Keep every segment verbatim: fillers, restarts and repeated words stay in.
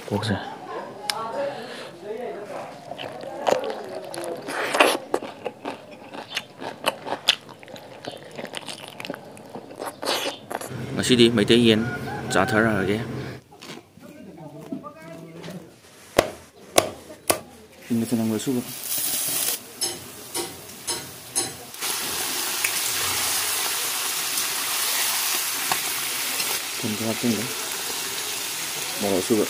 ꯀꯣꯛꯁꯦ꯫ ꯉꯁꯤꯗꯤ ꯃꯩꯇꯩ ꯌꯦꯟ ꯆꯥꯊꯔꯛꯑꯒꯦ꯫ ꯊꯨꯝꯒ ꯆꯅꯝꯒ ꯑꯁꯨꯕ꯫ ꯊꯨꯝ ꯈꯔ ꯍꯥꯞꯆꯤꯟꯒꯦ꯫ ꯃꯣꯔꯣꯛ ꯑꯁꯨꯕ꯫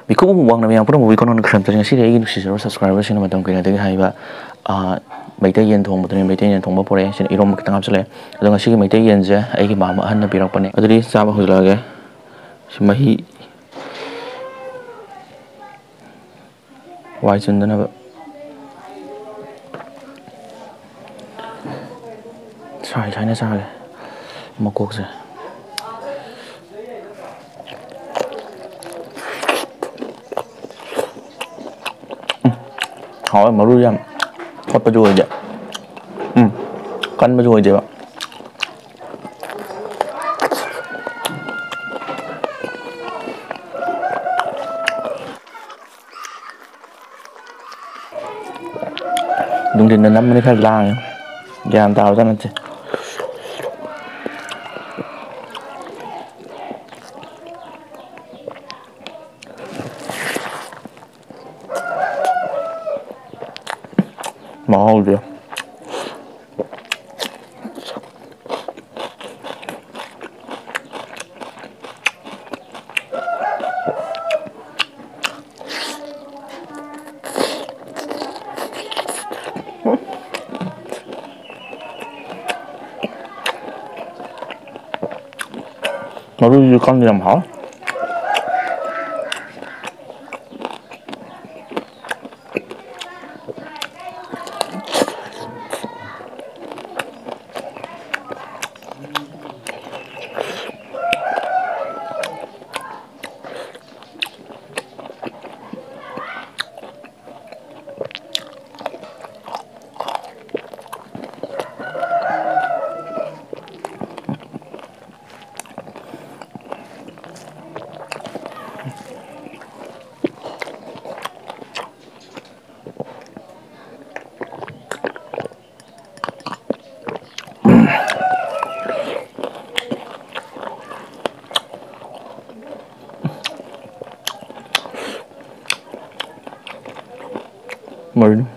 ꯃꯤꯀꯨꯞ ꯑꯃ ꯋꯥꯡꯅ ꯃꯌꯥꯝ ꯄꯨꯝꯅꯃꯛ ꯋꯤꯀꯣꯟ ꯑꯣꯟ ꯈ꯭ꯔꯦꯝꯇꯅꯤ꯫ ꯉꯁꯤꯗꯤ ꯑꯩꯒꯤ ꯅꯨꯡꯁꯤꯖꯔꯕ subscriberꯁꯤꯡꯅ ꯃꯇꯝ ꯀꯨꯏꯅꯗꯒꯤ ꯍꯥꯏꯕ, ꯑ, ꯃꯩꯇꯩ ꯌꯦꯟ ꯊꯣꯡꯕꯗꯨꯅꯦ, ꯃꯩꯇꯩ ꯌꯦꯟ ꯊꯣꯡꯕ ꯄꯨꯔꯛꯑꯦ꯫ ꯁꯤꯅ ꯏꯔꯣꯝꯕ ꯈꯤꯇꯪ ꯍꯥꯞꯆꯤꯜꯂꯛꯑꯦ꯫ ꯑꯗꯣ ꯉꯁꯤꯒꯤ ꯃꯩꯇꯩ ꯌꯦꯟꯁꯦ ꯑꯩꯒꯤ ꯃꯥꯝꯃ ꯑꯍꯟꯅ ꯄꯤꯔꯛꯄꯅꯦ꯫ ꯑꯗꯨꯗꯤ ꯆꯥꯕ ꯍꯧꯖꯤꯜꯂꯛꯑꯒꯦ꯫ ꯁꯤ ꯃꯍꯤ ꯋꯥꯏ ꯆꯤꯟꯗꯅꯕ꯫ ꯁꯥꯏ ꯁꯥꯏꯅ ꯆꯥꯒꯦ ꯃꯀꯣꯛꯁꯦ꯫ ꯎꯝ, ꯍꯥꯎꯋꯦ, ꯃꯔꯨ ꯌꯥꯝ ꯊꯣꯠꯄꯁꯨ ꯑꯣꯏꯗꯦ꯫ ꯎꯝ, ꯀꯟꯕꯁꯨ ꯑꯣꯏꯗꯦꯕ꯫ ꯅꯨꯡꯊꯤꯟꯗ ꯅꯝꯕꯗꯤ ꯈꯔ ꯂꯥꯡꯉꯦ, ꯒ꯭ꯌꯥꯟ ꯇꯥꯕꯖꯥꯠ ꯅꯠꯇꯦ꯫ ꯃꯍꯥꯎꯁꯦ꯫ ꯃꯔꯨꯁꯨ ꯀꯪꯅ ꯌꯥꯝ ꯍꯥꯎꯋꯦ꯫ ꯃꯔꯤꯟ꯫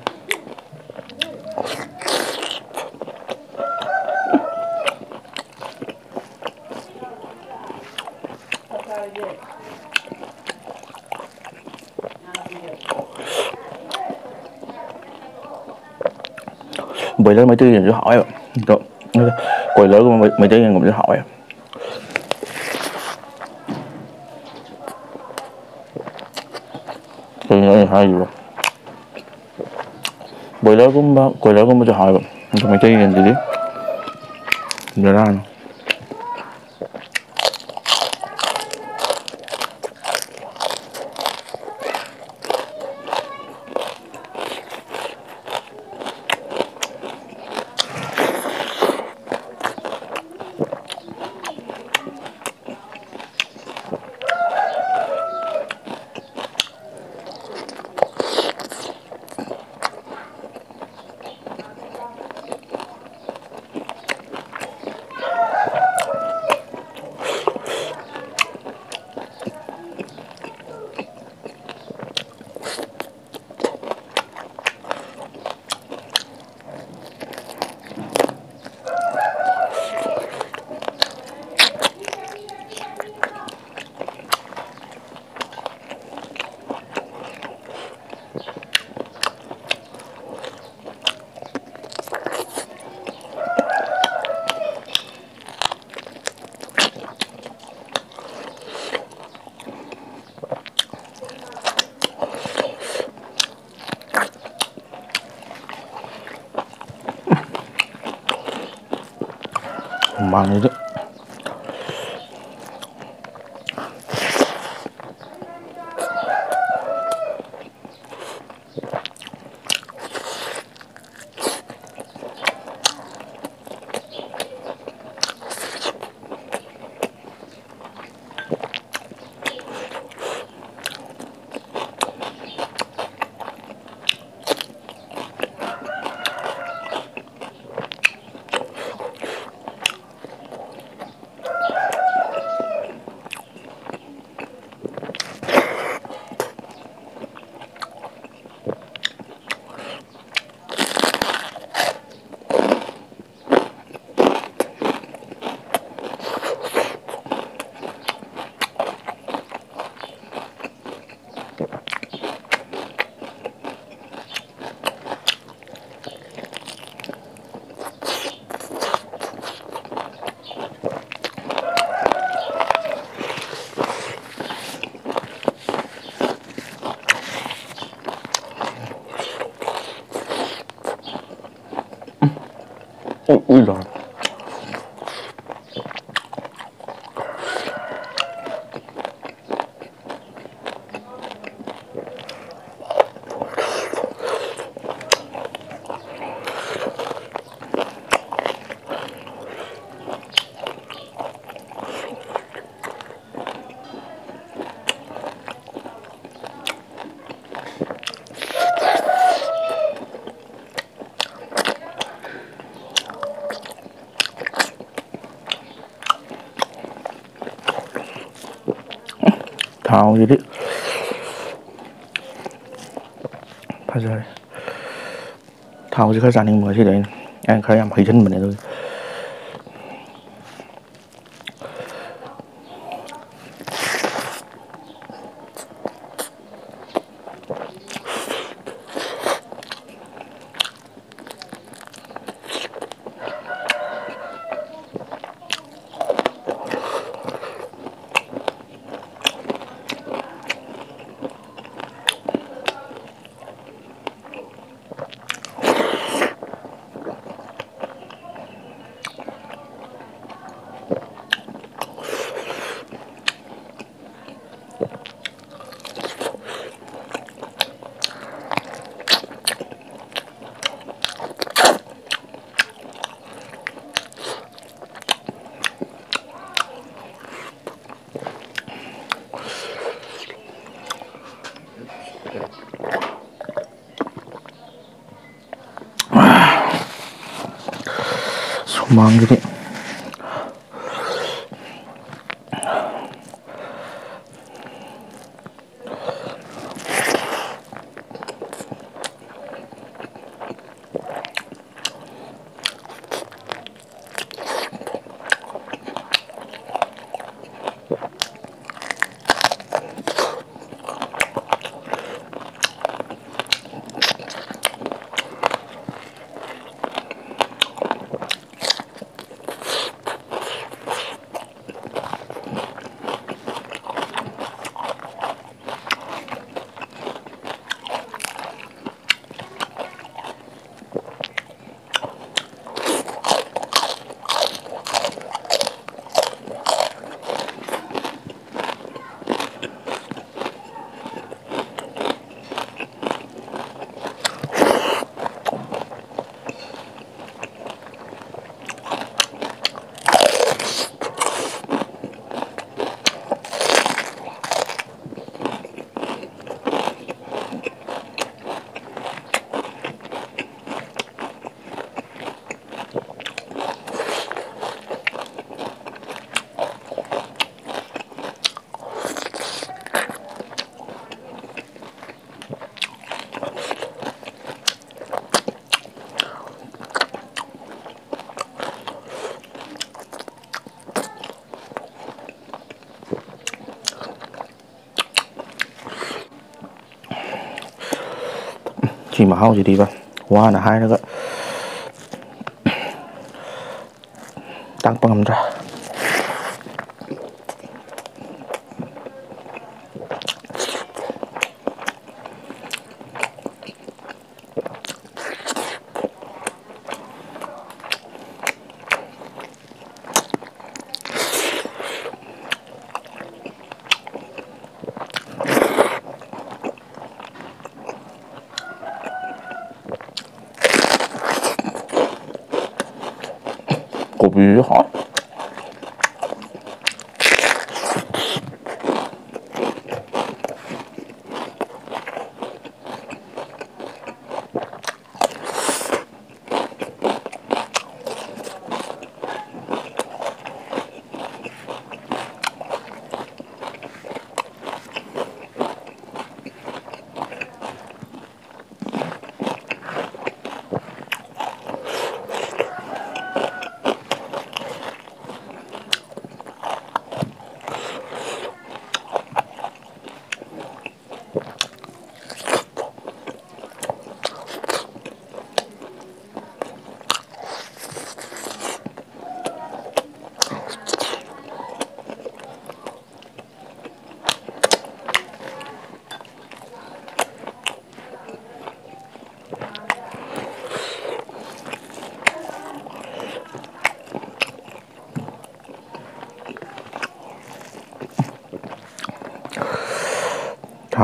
ꯕꯣꯏꯂꯔ ꯃꯩꯇꯩ ꯌꯦꯟꯁꯨ ꯍꯥꯎꯋꯦꯕ꯫ ꯑꯗꯣ ꯀꯣꯏꯂꯔꯒꯨꯝꯕ ꯃꯩꯇꯩ ꯌꯦꯟꯒꯨꯝꯕꯁꯨ ꯍꯥꯎꯋꯦ꯫ ꯀꯩꯅꯣ ꯑꯩ ꯍꯥꯏꯁꯤꯕꯣ? ꯕꯣꯏꯂꯔꯒꯨꯝꯕ, ꯀꯣꯏꯂꯔꯒꯨꯝꯕꯁꯨ ꯍꯥꯎꯋꯦꯕ꯫ ꯑꯗꯣ ꯃꯩꯇꯩ ꯌꯦꯟꯁꯤꯗꯤ ꯕꯦꯔꯥꯅꯤ꯫ ꯃꯥꯡꯉꯤꯗꯨ꯫ ꯎꯏ, ꯎꯏ ꯂꯥꯎꯔꯦ꯫ ꯊꯥꯎꯁꯤꯗꯤ ꯐꯖꯔꯦ꯫ ꯊꯥꯎꯁꯤ ꯈꯔ ꯆꯥꯅꯤꯡꯕ ꯉꯁꯤꯗꯤ ꯑꯩꯅ, ꯑꯩꯅ ꯈꯔ ꯌꯥꯝ ꯍꯩꯖꯤꯟꯕꯅꯦ ꯑꯗꯨꯒꯤ꯫ ꯃꯥꯡꯒꯤꯗꯤ꯫ ꯁꯤ ꯃꯍꯥꯎꯁꯤꯗꯤꯕ, ꯋꯥꯅ ꯍꯥꯏꯔꯒ ꯇꯥꯛꯄ ꯉꯝꯗ꯭ꯔꯦ꯫ ꯀꯣꯕꯤꯁꯨ ꯍꯥꯎ꯫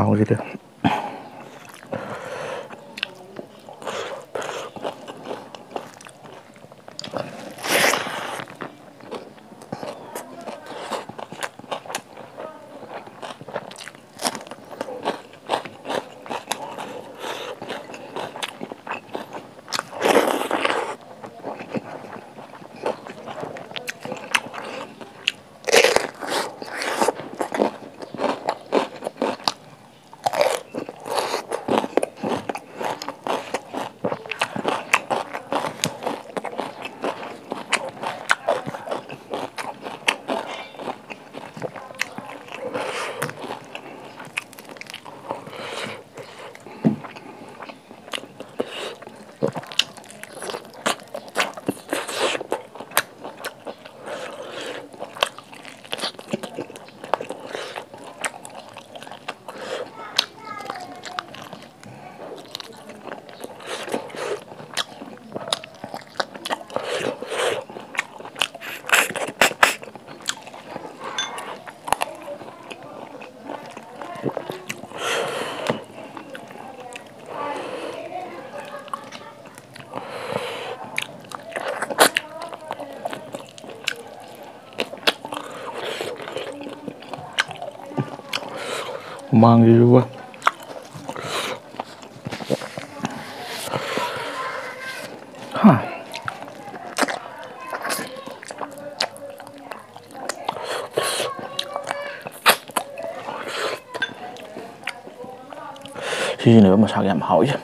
ꯍꯧꯖꯤꯛꯇꯤ꯫ ꯍꯨꯃꯥꯡꯁꯤꯁꯨꯕ꯫ ꯍꯥ꯫ ꯁꯤꯁꯤꯅꯦꯕ ꯃꯁꯥꯒ ꯌꯥꯝ ꯍꯥꯎꯔꯤꯁꯦ꯫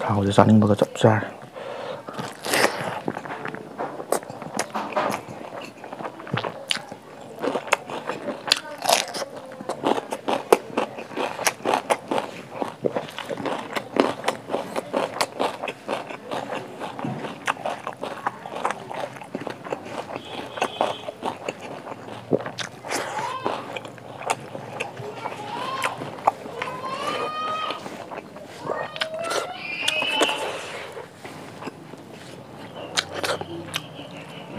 ꯊꯥꯎꯁꯦ ꯆꯥꯅꯤꯡꯕꯒ ꯆꯞ ꯆꯥꯔꯦ꯫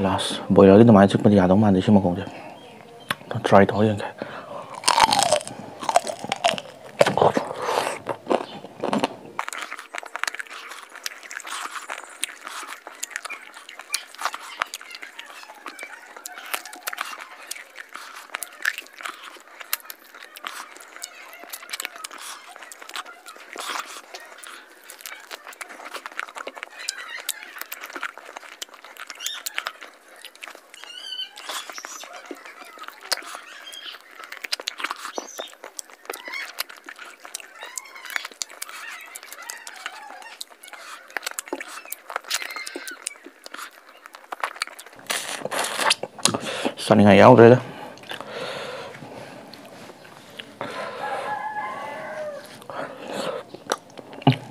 ꯂꯥꯁ ꯕꯣꯏꯂꯔꯒꯤ ꯑꯗꯨꯃꯥꯏꯅ ꯆꯤꯛꯄꯗꯤ ꯌꯥꯗꯧ ꯃꯥꯟꯗꯦ ꯁꯤ ꯃꯈꯣꯡꯁꯦ꯫ ꯇ꯭ꯔꯥꯏ ꯇꯧꯔ ꯌꯦꯡꯒꯦ꯫ ꯆꯥꯅꯤꯡꯉꯥꯏ ꯌꯥꯎꯗ꯭ꯔꯦꯗ꯫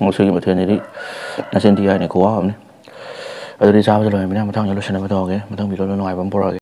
ꯉꯁꯤꯒꯤ ꯃꯊꯦꯜꯁꯤꯗꯤ ꯅꯆꯤꯟ ꯊꯤ ꯍꯥꯏꯅꯤ, ꯈꯨꯋꯥ ꯑꯃꯅꯤ꯫ ꯑꯗꯨꯗꯤ ꯆꯥꯕꯁꯨ ꯂꯣꯏꯔꯃꯤꯅ ꯃꯊꯪꯗ ꯂꯣꯏꯁꯤꯟꯅꯕ ꯇꯧꯔꯒꯦ꯫ ꯃꯊꯪ ꯚꯤꯗꯤꯑꯣꯗ ꯅꯨꯡꯉꯥꯏꯕ ꯑꯃ ꯄꯨꯔꯛꯑꯒꯦ꯫